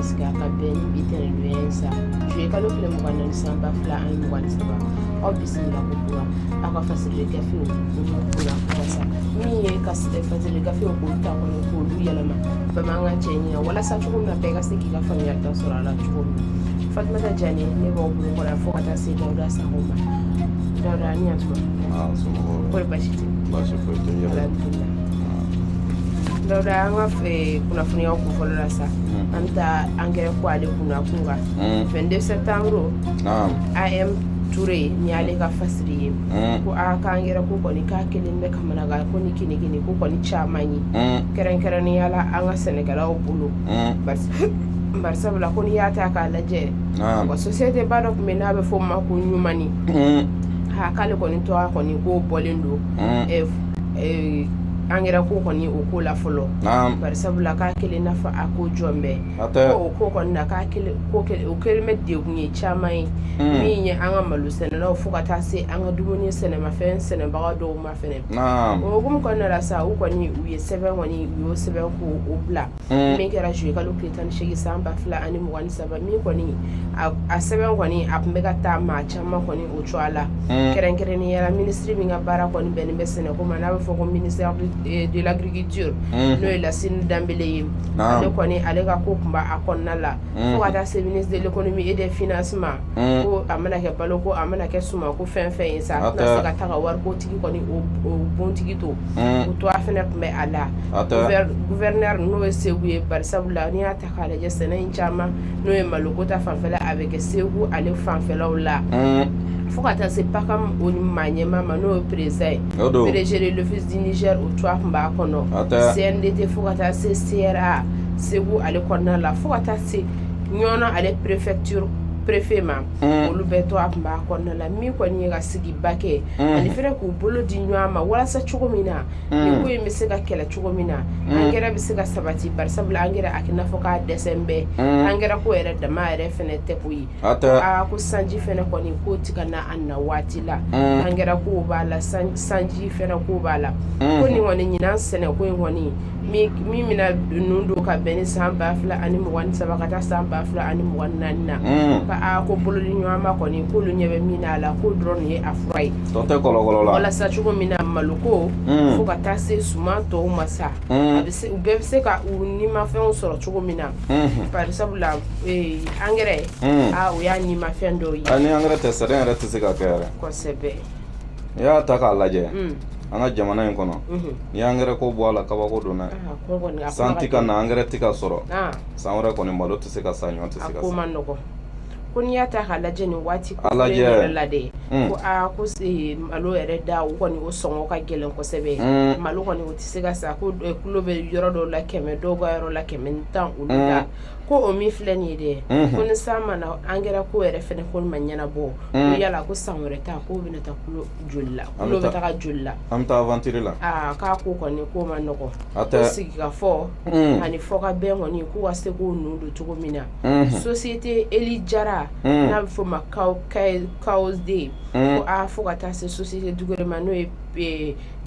sigi ka bɛn ni bi tɛnɛndonya ye sa, juillet kalo tile 24 san 2023. Aw bisimila ko kura aw ka fasirili gafew olu kunna walasa min ye ka fasirili gafew k'olu ta kɔni k'olu yɛlɛma bamanankan cɛ ɲɛ, walasa cogo min na bɛɛ ka se k'i ka faamuyali sɔrɔ a la cogo min na. Fatumata Jane ne b'aw bolo kɔrɔ fo ka taa se Dawuda Sakɔ ma. Dawuda, ni yantuma. Kɔri baasi tɛ? Baasi foyi tɛ yɛrɛ. Alhamdulillah. Dawuda, an ka kunnafoniyaw kun fɔlɔ la sa, an bɛ taa angɛrɛ ko ale kunna kun kan. 22 septembre, AM Touré ni ale ka fasiri ye ko a ka angɛrɛ ko kɔni k'a kelen bɛ kamanagan ko ni kinikini ko kɔni caman ye, kɛrɛnkɛrɛnnenya la an ka sɛnɛkɛlaw bolo, bari sabula ko n'i y'a ta k'a lajɛ, wa société ba dɔ tun bɛ n'a bɛ fɔ o ma ko Ɲumani, ha, k'ale kɔni tɔgɔ kɔni ko bɔlen don angɛrɛ ko kɔni o ko la fɔlɔ, bari sabula k'a kelen n'a fɔ a ko jɔn bɛɛ ko o ko kɔni na k'a o kelen bɛ degun ye caman ye min ye an ka malo sɛnɛlaw fo ka taa se an ka dumuni sɛnɛmafɛn sɛnɛbaga dɔw ma fɛnɛ. O hukumu kɔnɔna la sa, u kɔni u ye sɛbɛn kɔni u y'o sɛbɛn ko o bila min kɛra juillet kalo tile 18 san 2023. Min kɔni a sɛbɛn kɔni a tun bɛ ka taa maa caman kɔni o cogoya la, kɛrɛnkɛrɛnnenya la minisiri min ka baara kɔni bɛnnen bɛ sɛnɛko ma, n'a bɛ fɔ ko ministère de l'agriculture, n'o ye Lasine Danbele ye, ale kɔni ale ka ko tun b'a kɔnɔna la, fo ka taa se ministre de l'économie et des finances ma. Ko a mana kɛ balo ko, a mana kɛ suman ko, fɛn fɛn ye sa, a tɛna se ka taa ka waribotigi kɔni o bontigi to, o to a fana tun bɛ a la. Gouverneur n'o ye Segu ye, bari sabula n'i y'a ta k'a lajɛ, sɛnɛ in caman n'o ye maloko ta fanfɛla, a bɛ kɛ Segu ale fanfɛlaw la, fo ka taa se PACAM o maa ɲɛmaa ma, n'o ye président ye, PDG de l'Office du Niger, o tɔgɔ tun b'a kɔnɔ, CNDT, fo ka taa se CRA Segu ale kɔnɔna la, fo ka taa se Ɲɔnɔ ale préfecture préfet ma, olu bɛɛ tɔgɔ tun b'a kɔnɔna la. Min kɔni ye ka sigiba kɛ ani fana k'u bolo di ɲɔgɔn ma walasa cogo min na nin ko in bɛ se ka kɛlɛ cogo min na, angɛrɛ bɛ se ka sabati, bari sabula angɛrɛ a k'i n'a fɔ k'a dɛsɛ bɛɛ angɛrɛ ko yɛrɛ dama yɛrɛ fana tɛ ko ye. Aa, ko sanji fana kɔni k'o tɛ ka na a na waati la, angɛrɛ ko b'a la, sanji fana ko b'a la. Ko nin kɔni ɲinan sɛnɛ ko in kɔni min bɛna ninnu don ka bɛn ni san 2023 ka taa san 2024 na, ka aa ko bolodi ɲɔgɔnma kɔni k'olu ɲɛ bɛ min na a la, k'o dɔrɔn ye a fura ye walasa cogo min na maloko fo ka taa se suman tɔw ma sa, a bɛ se u bɛɛ bɛ se ka u nimafɛnw sɔrɔ cogo min na, bari sabula angɛrɛ, aa, o y'a nimafɛn dɔw ye. Ni angɛrɛ tɛ, sɛnɛ yɛrɛ tɛ se ka kɛ yɛrɛ. Kosɛbɛ. N'i y'a ta k'a lajɛ, an ka jamana in kɔnɔ, n'i y'angɛrɛ ko bɔ a la, kabako don dɛ. San tɛ ka na, angɛrɛ tɛ ka sɔrɔ, san wɛrɛ kɔni malo tɛ se ka san, ɲɔ tɛ se ka san. Ma nɔgɔ ko n'i y'a ta k'a lajɛ nin waati yɛrɛ la dɛ, ko aa, ko malo yɛrɛ da o kɔni o sɔngɔ ka gɛlɛn kosɛbɛ. Malo kɔni o tɛ se ka san, ko kilo bɛ yɔrɔ dɔw la 100, dɔw ka yɔrɔ la 110 olu la. Ko o min filɛ nin ye dɛ, ko ni san ma na, angɛrɛ ko yɛrɛ fɛnɛ ko ma ɲɛnabɔ, ko yala ko san wɛrɛ ta k'o bɛna taa kilo joli la, kilo bɛ taga joli la? An bɛ taa aventure la. Aa, k'a ko kɔni ko ma nɔgɔ. Ko sigikafɔ ani fɔkabɛn kɔni k'u ka se k'o nun don cogo min na. Société Eli Jara n'a bɛ f'o ma KOD, ko aa, fo ka taa se société Dugure ma, n'o ye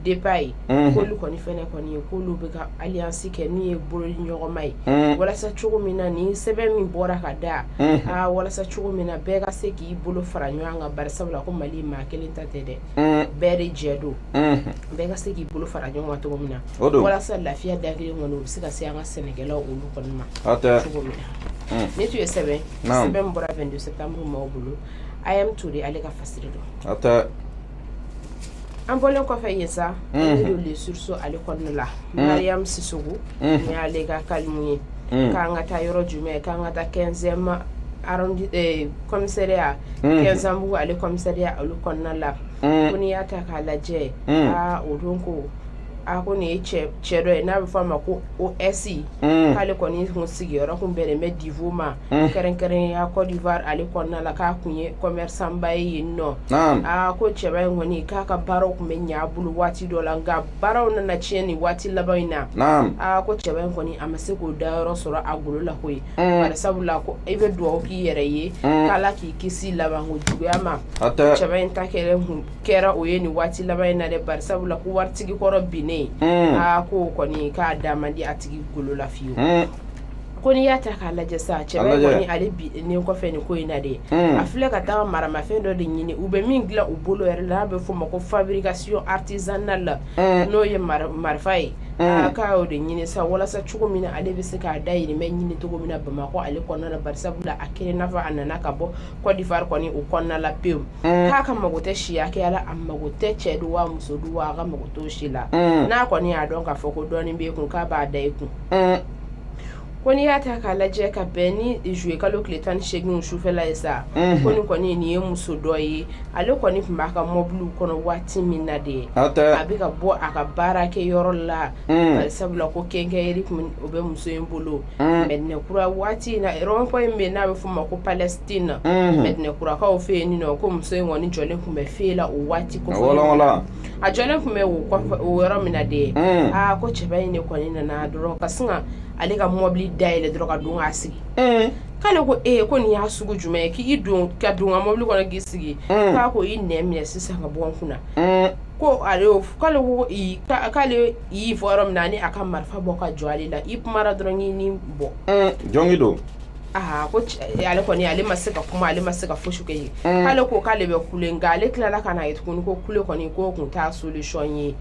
DEPA ye, k'olu kɔni fɛnɛ kɔni ye k'olu bɛ ka alliance kɛ min ye bolodi ɲɔgɔnma ye, walasa cogo min na ni sɛbɛn min bɔra ka da, aa, walasa cogo min na bɛɛ ka se k'i bolo fara ɲɔgɔn kan, bari sabula ko Mali maa kelen ta tɛ dɛ, bɛɛ de jɛ don, bɛɛ ka se k'i bolo fara ɲɔgɔn kan cogo min na walasa lafiya da kelen kɔni o bɛ se ka se an ka sɛnɛkɛlaw olu kɔni ma cogo min na. Nin tun ye sɛbɛn bɔra 22 septembre maaw bolo, AM Touré ale ka fasiri don. An bɔlen kɔfɛ yen sa, an bɛ don Le Sursaut ale kɔnɔna la. Mariam Sisoko ni y'ale ka kalimu ye, k'an ka taa yɔrɔ jumɛn? K'an ka taa 15e arrondi commissariat, Quinzambougou ale commissariat olu kɔnɔna la. Ko n'i y'a ta k'a lajɛ, aa, o don ko a ko nin ye cɛ dɔ ye n'a bɛ fɔ a ma ko OS, k'ale kɔni kun sigiyɔrɔ kun bɛnnen bɛ Divo ma, kɛrɛnkɛrɛnnenya Côte d'Ivoire ale kɔnɔna la, k'a kun ye commerçant ba ye yen nɔ. Aa, ko cɛba in kɔni k'a ka baaraw tun bɛ ɲɛ a bolo waati dɔ la, nka baaraw nana tiɲɛ nin waati laban in na. Aa, ko cɛba in kɔni a ma se k'o dayɔrɔ sɔrɔ a golo la koyi, bari sabula ko i bɛ dugawu k'i yɛrɛ ye k'Ala k'i kisi labanko juguya ma. Cɛba in ta kɛlen kɛra o ye nin waati laban in na dɛ, bari sabula ko waritigi kɔrɔ binnen, aa, ko kɔni k'a da man di a tigi golo la fiyewu. Ko n'i y'a ta k'a lajɛ sa, cɛba kɔni ale binnen kɔfɛ nin ko in na de, a filɛ ka taa maramafɛn dɔ de ɲini, u bɛ min dilan u bolo yɛrɛ la, n'a bɛ f'o ma ko fabrication artisanale la, n'o ye marifa ye. K'a y'o de ɲini sa walasa cogo min na ale bɛ se k'a dayirimɛ ɲini cogo min na Bamakɔ ale kɔnɔna la, barisabula a kɛra n'a fɔ a nana ka bɔ Côte d'Ivoire kɔni o kɔnɔna la pewu. K'a ka mago tɛ si hakɛya la, a mago tɛ cɛ don wa muso don wa, a ka mago t'o si la. N'a kɔni y'a dɔn k'a fɔ ko dɔɔnin b'e kun, k'a b'a da i kun. Ko n'i y'a ta k'a lajɛ, ka bɛn ni juillet kalo tile 18 sufɛla ye sa, ko nin kɔni nin ye muso dɔ ye, ale kɔni tun b'a ka mɔbili kɔnɔ waati min na de, a bɛ ka bɔ a ka baara kɛ yɔrɔ la, sabula ko quincaillerie tun o bɛ muso in bolo Mɛdinɛkura waati in na, rond-point in bɛ n'a bɛ f'o ma ko Palestine, Mɛdinɛkurakaw fɛ yen nɔ. Ko muso in kɔni jɔlen tun bɛ feu la o waati ko a jɔlen tun bɛ o yɔrɔ min na de ye, aa, ko cɛba in de kɔni nana dɔrɔn ka sin ale ka mɔbili dayɛlɛ dɔrɔn ka don k'a sigi. K'ale ko ee, ko nin y'a sugu jumɛn ye, k'i don ka don ka mɔbili kɔnɔ k'i sigi? K'a ko i nɛn minɛ sisan ka bɔ n kunna. Ko ale k'ale ko k'ale y'i fɔ yɔrɔ min na, ani a ka marifa bɔ ka jɔ ale la, i kumara dɔrɔn k'i ni bɔ. Jɔnki don. Aa, ko ale kɔni ale ma se ka kuma, ale ma se ka fosi kɛ yen. K'ale ko k'ale bɛ kule, nka ale tilala ka n'a ye tuguni ko kule kɔni k'o tun t'a solution ye,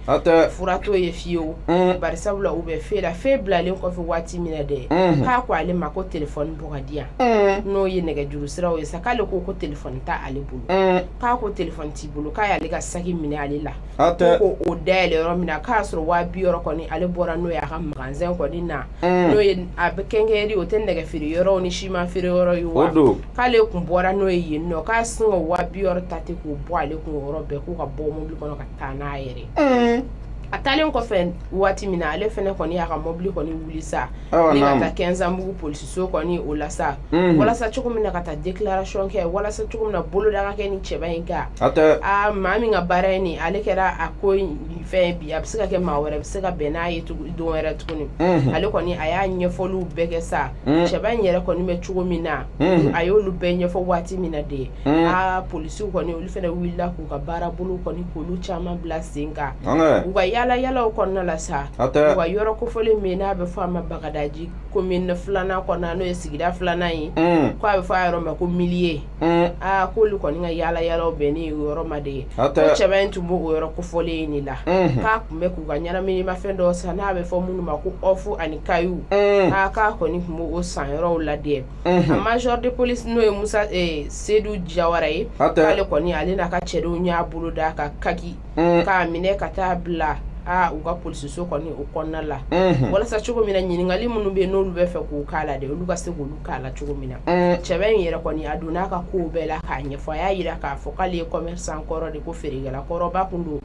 fura t'o ye fiyewu, bari sabula u bɛ feu la. Feu bilalen kɔfɛ waati min na dɛ, k'a ko ale ma ko téléphone bɔ ka di yan, n'o ye nɛgɛjuru siraw ye sa. K'ale ko ko téléphone t'ale bolo. K'a ko téléphone t'i bolo? K'a y'ale ka saki minɛ ale la, ko o dayɛlɛ yɔrɔ min na, k'a sɔrɔ 60 000 kɔni ale bɔra n'o ye a ka magasin kɔni na, n'o ye a bɛ quincaillerie, o tɛ nɛgɛ feere yɔrɔ ni siman feere yɔrɔ ye wa, k'ale tun bɔra n'o ye yen nɔ. K'a sin ka 60 000 ta ten k'o bɔ ale kun o yɔrɔ bɛɛ, k'u ka bɔ mobili kɔnɔ ka taa n'a yɛrɛ. A taalen kɔfɛ waati min na, ale fana kɔni y'a ka mobili kɔni wuli sa ni ka taa Quinzambougou polisiso kɔni o la sa, walasa cogo min na ka taa déclaration kɛ, walasa cogo min na boloda ka kɛ ni cɛba in kan. Aa, maa min ka baara ye nin, ale kɛra a ko fɛn bi, a bɛ se ka kɛ maa wɛrɛ bɛ se ka bɛn n'a ye don wɛrɛ tuguni. Ale kɔni a y'a ɲɛfɔliw bɛɛ kɛ sa, cɛba in yɛrɛ kɔni bɛ cogo min na, a y'olu bɛɛ ɲɛfɔ waati min na de, aa, polisiw kɔni olu fana wulila k'u ka baara bolo kɔni k'olu caman bila sen kan u ka yaala yaalaw kɔnɔna la sa. U ka yɔrɔ kofɔlen min n'a bɛ fɔ a ma Bagadaji commune filanan kɔnɔna, n'o ye sigida filanan ye, ko a bɛ fɔ a yɔrɔ ma ko Milieu. Aa, k'olu kɔni ka yaala yaalaw bɛnnen o yɔrɔ ma de ye, ko cɛba in tun b'o yɔrɔ kofɔlen in de la, k'a tun bɛ k'u ka ɲɛnaminimafɛn dɔ san, n'a bɛ fɔ minnu ma ko ɔfu ani kayu. Aa, k'a kɔni tun b'o san yɔrɔw la dɛ. A major de police, n'o ye Musa Sedu Jawara ye, k'ale kɔni ale n'a ka cɛdenw y'a bolo da ka kaki k'a minɛ ka taa bila u ka polisiso kɔni o kɔnɔna la, walasa cogo min na ɲininkali minnu bɛ yen n'olu bɛ fɛ k'o k'a la dɛ, olu ka se k'olu k'a la cogo min na. Cɛba in yɛrɛ kɔni a donna a ka kow bɛɛ la k'a ɲɛfɔ. A y'a jira k'a fɔ k'ale ye commerçant kɔrɔ de, ko feerekɛla kɔrɔba tun don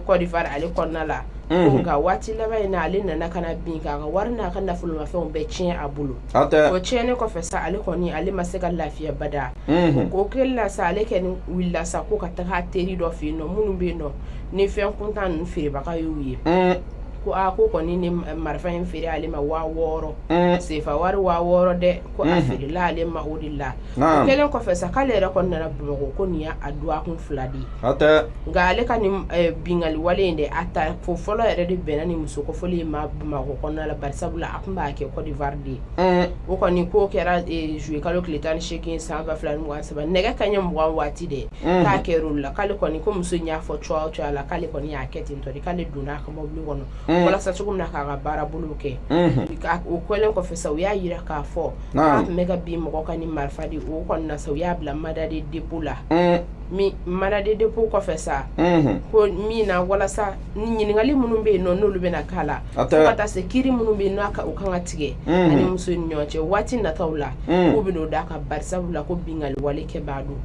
Côte d'Ivoire ale kɔnɔna la, nka waati laban in na ale nana ka na bin k'a ka wari n'a ka nafolomafɛnw bɛɛ tiɲɛ a bolo. O tiɲɛnen kɔfɛ sa, ale kɔni ale ma se ka lafiya bada. O kɛlen la sa, ale kɔni wulila sa ko ka taga teri dɔ fɛ yen nɔ, minnu bɛ yen nɔ ni fɛn kuntan ninnu feerebaga y'u ye, ko aa, ko kɔni ni marifa in feere ale ma 6000, sefa wari 6000 dɛ, ko a feerela ale ma o de la. O kɛlen kɔfɛ sa, k'ale yɛrɛ kɔni nana Bamakɔ, ko nin y'a dɔgɔkun 2 de ye. Nka ale ka nin binkanni wale in de, a ta ko fɔlɔ yɛrɛ de bɛnna ni muso kofɔlen in ma Bamakɔ kɔnɔna la, barisabula a tun b'a kɛ Côte d'Ivoire de ye. O kɔni ko kɛra juillet kalo tile 18 san 2023, nɛgɛ kanɲɛ 20 waati de k'a kɛra la. K'ale kɔni ko muso in y'a fɔ cogoya o cogoya la, k'ale kɔni y'a kɛ ten tɔ de, k'ale donna a ka mobili kɔnɔ walasa cogo min na k'a ka baara bolo kɛ. O kɛlen kɔfɛ sa, u y'a jira k'a fɔ k'a tun bɛ ka bin mɔgɔ kan ni marifa de. O kɔni na sa, u y'a bila mandat de dépôt la. Mandat de dépôt kɔfɛ sa, ko min na walasa ni ɲininkali minnu bɛ yen nɔ n'olu bɛna k'a la, fo ka taa se kiiri minnu bɛ yen n'a o kan ka tigɛ ani muso ni ɲɔgɔn cɛ waati nataw la, k'u bɛn'o d'a kan, barisabula ko binkanni wale kɛbaa don.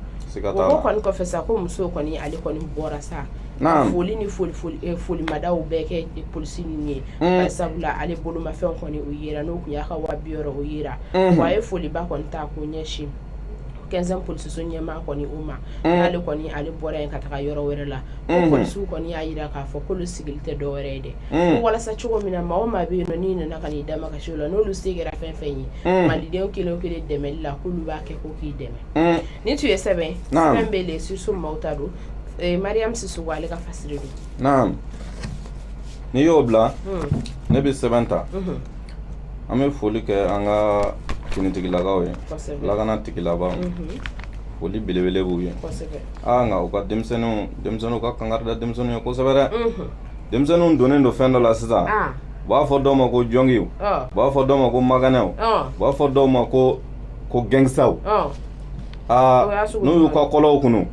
O kɔni kɔfɛ sa, ko muso kɔni ale kɔni bɔra sa, foli ni folimadaw bɛɛ kɛ polisi ninnu ye, barisabula ale bolomafɛn kɔni o yera, n'o tun y'a ka 60 000 o yera. Wa a ye foliba kɔni ta k'o ɲɛsin Quinzième polisiso ɲɛmaa kɔni o ma. K'ale kɔni ale bɔra yen ka taga yɔrɔ wɛrɛ la, ko polisiw kɔni y'a jira k'a fɔ k'olu sigili tɛ dɔw wɛrɛ ye dɛ, ko walasa cogo min na maa o maa bɛ yen nɔ n'i nana ka n'i damakasi o la, n'olu se kɛra fɛn fɛn ye maliden kelen o kelen dɛmɛli la, k'olu b'a kɛ ko k'i dɛmɛ. Nin tun ye sɛbɛn sɛbɛn bɛ le Sursaut maaw ta don, Mariam Sissoko ale ka fasiri don. N'i y'o bila, ne bɛ sɛbɛn ta. An bɛ foli kɛ an ka Finitigilakaw ye, lakana tigilaba, foli belebele b'u ye. Aa, nka u ka denmisɛnninw, denmisɛnninw ka kangari da denmisɛnninw ye kosɛbɛ dɛ. Denmisɛnninw donnen don fɛn dɔ la sisan, u b'a fɔ dɔw ma ko jɔnkiw, u b'a fɔ dɔw ma ko maganɛw, u b'a fɔ dɔw ma ko gangstaw. Aa, n'u y'u ka kɔlɔw kunu,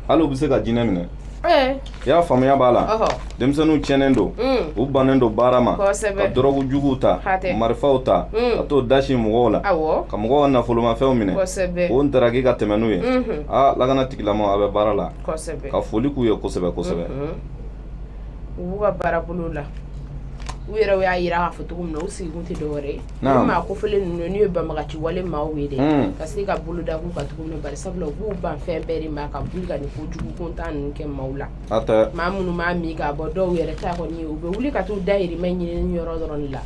hali u bɛ se ka jinɛ minɛ. I y'a faamuya b'a la, denmisɛnninw tiɲɛnen don, u bannen don baara ma, ka dɔrɔgu juguw ta, marifaw ta, ka t'o dasi mɔgɔw la, ka mɔgɔw ka nafolomafɛnw minɛ k'o ntaraki ka tɛmɛ n'u ye. Aa, lakana tigilamaw, a bɛ baara la, ka foli k'u ye kosɛbɛ kosɛbɛ. U b'u ka baara bolo la. U yɛrɛ y'a jira k'a fɔ cogo min na, u sigikun tɛ dɔwɛrɛ ye, maa kofɔlen ninnu n'u ye banbagaci wale maaw ye dɛ, ka se ka bolo da k'u kan cogo min na. Bari sabula u b'u ban fɛn bɛɛ de ma ka wuli ka nin kojugu kuntan ninnu kɛ maaw la. Maa minnu b'a min k'a bɔ, dɔw yɛrɛ ta kɔni ye u bɛ wuli ka t'u dahirimɛ ɲini yɔrɔ dɔrɔn de la.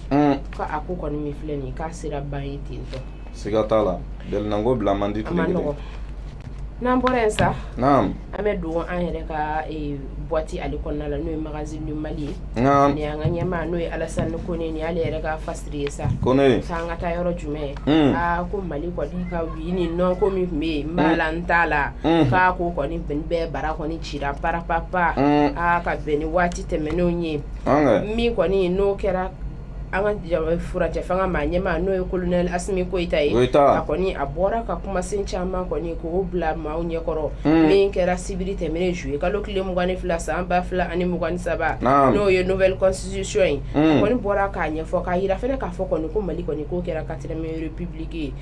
Ko a ko kɔni min filɛ nin ye, k'a sera ban ye ten tɔ. Siga t'a la, delinanko bila man di tile kelen. N'an bɔra yen sa, an bɛ don an yɛrɛ ka boîte ale kɔnɔna la, n'o ye Magazine du Mali ye. Nin y'an ka ɲɛmaa, n'o ye Alasani Kone, nin y'ale yɛrɛ ka fasiri ye sa. Kone. K'an ka taa yɔrɔ jumɛn? Aa, ko Mali kɔni ka oui ni non ko min tun bɛ yen, n b'a la, n t'a la, k'a ko kɔni bɛɛ bara kɔni cira parapapa. Aa, ka bɛn ni waati tɛmɛnenw ye, min kɔni n'o kɛra an ka furancɛ fanga maa ɲɛmaa, n'o ye colonel Asimi Goyita ye, a kɔni a bɔra ka kumasen caman kɔni k'o bila maaw ɲɛkɔrɔ. Min kɛra sibiri tɛmɛnen, juillet kalo tile 22 san 2023, n'o ye nouvelle constitution ye, a kɔni bɔra k'a ɲɛfɔ, k'a jira fana k'a fɔ kɔni ko Mali kɔni k'o kɛra quatrième république ye.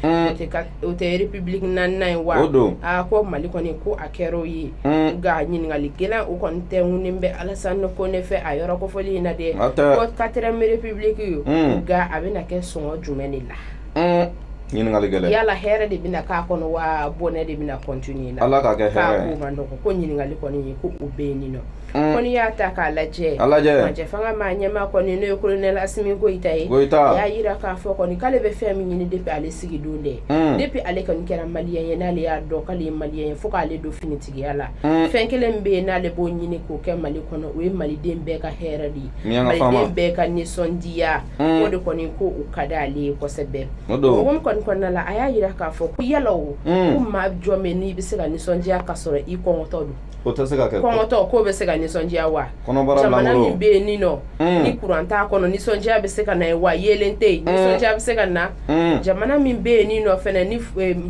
O tɛ république naaninan ye wa? Aa, ko Mali kɔni ko a kɛra o ye. Nka ɲininkali gɛlɛn o kɔni tɛnkunnen bɛ Alasani Kone fɛ a yɔrɔ kofɔli in na dɛ, ko quatrième république ye, nka a bɛna kɛ sɔngɔ jumɛn de la? Ɲininkali gɛlɛn. Yala hɛrɛ de bɛna k'a kɔnɔ wa, bɔnɛ de bɛna continuer la? Ala ka kɛ hɛrɛ ye. K'a ko man nɔgɔn, ko ɲininkali kɔni ye ko o bɛ yen nɔ. Ko n'i y'a ta k'a lajɛ, a lajɛ, furancɛ fanga maa ɲɛmaa kɔni, n'o ye colonel Asimi Goyita ye, a y'a jira k'a fɔ kɔni k'ale bɛ fɛn min ɲini depuis ale sigi don dɛ, depuis ale kɔni kɛra maliyɛn ye, n'ale y'a dɔn k'ale ye maliyɛn ye fo k'ale don finitigiya la, fɛn kelen min bɛ yen n'ale b'o ɲini k'o kɛ Mali kɔnɔ, o ye maliden bɛɛ ka hɛrɛ de ye, maliden bɛɛ ka nisɔndiya. O de kɔni ko o ka di ale ye kosɛbɛ. O hukumu kɔni kɔnɔna la, a y'a jira k'a fɔ ko yala o ko maa jɔn bɛ n'i bɛ se ka nisɔndiya ka sɔrɔ i kɔngɔtɔ don? O tɛ se ka kɛ. Kɔngɔtɔ k'o bɛ se ka nisɔndiya wa? Kɔnɔbara Jamana min bɛ yen nin nɔ, ni kuran t'a kɔnɔ, nisɔndiya bɛ se ka na yen wa? Yeelen tɛ yen, nisɔndiya bɛ se ka na? Jamana min bɛ yen nin nɔ fɛnɛ, ni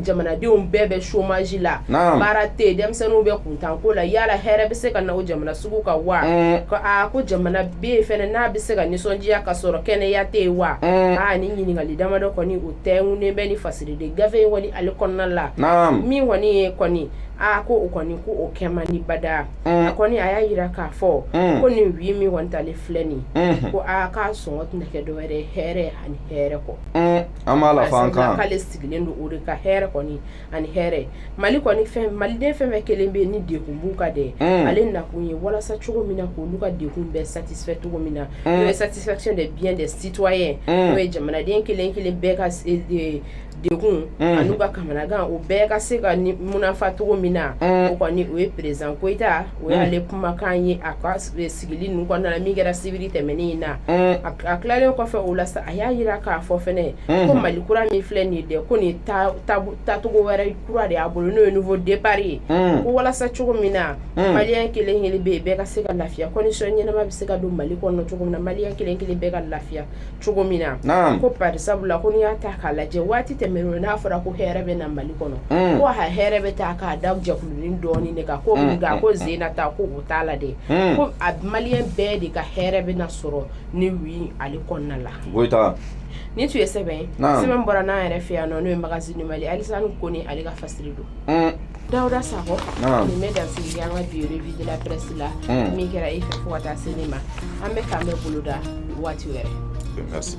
jamanadenw bɛɛ bɛ chômage la, baara tɛ yen, denmisɛnninw bɛ kuntanko la, yala hɛrɛ bɛ se ka na o jamana sugu kan wa? Ko aa, ko jamana bɛ yen fɛnɛ n'a bɛ se ka nisɔndiya ka sɔrɔ kɛnɛya tɛ yen wa? Aa, ni ɲininkali damadɔ kɔni o tɛnkunnen bɛ ni fasiriden gafe in kɔni ale kɔnɔna la. Min kɔni ye kɔni, aa, ko o kɔni ko o kɛ man di bada. A kɔni a y'a jira k'a fɔ ko nin oui min kɔni talen filɛ nin, ko aa, k'a sɔngɔ tɛna kɛ dɔwɛrɛ ye hɛrɛ ani hɛrɛ kɔ. An b'a la fɔ an kan. K'ale sigilen don o de ka hɛrɛ kɔni ani hɛrɛ. Mali kɔni fɛn, maliden fɛn fɛn kelen bɛ yen ni degun b'u kan dɛ, ale nakun ye walasa cogo min na k'olu ka degun bɛɛ satisfait cogo min na, n'o ye satisfaction des biens des citoyens, n'o ye jamanaden kelen kelen bɛɛ ka degun an'u ka kamanagan, o bɛɛ ka se ka munafa cogo min na. O kɔni o ye président Goyita, o y'ale kumakan ye a ka sigili ninnu kɔnɔna na, min kɛra sibiri tɛmɛnen in na. A tilalen kɔfɛ o la sa, a y'a jira k'a fɔ fɛnɛ ko Mali kura min filɛ nin ye dɛ, ko nin taacogo wɛrɛ kura de y'a bolo, n'o ye nouveau départ ye, ko walasa cogo min na maliyɛn kelen kelen bɛ yen bɛɛ ka se ka lafiya, condition ɲɛnama bɛ se ka don Mali kɔnɔ cogo min na, maliyɛn kelen kelen bɛɛ ka lafiya cogo min na. Ko bari sabula ko n'i y'a ta k'a lajɛ, waati tɛmɛnen n'a fɔra ko hɛrɛ bɛ na Mali kɔnɔ, ko a hɛrɛ bɛ taa k'a da jɛkulunin dɔɔnin de kan, ko nka ko zena ta ko o t'a la dɛ, ko a maliyɛn bɛɛ de ka hɛrɛ bɛ na sɔrɔ ni oui ale kɔnɔna la. Goyita. Nin tun ye sɛbɛn sɛbɛn bɔra n'an yɛrɛ fɛ yan nɔ, n'o ye Magazine du Mali, Alasani Kone ale ka fasiri don. Dawuda Sakɔ, nin bɛ dansigi an ka bi revue de la presse la, min kɛra e fɛ fo ka taa se ne ma. An bɛ k'an bɛ boloda waati wɛrɛ. Merci.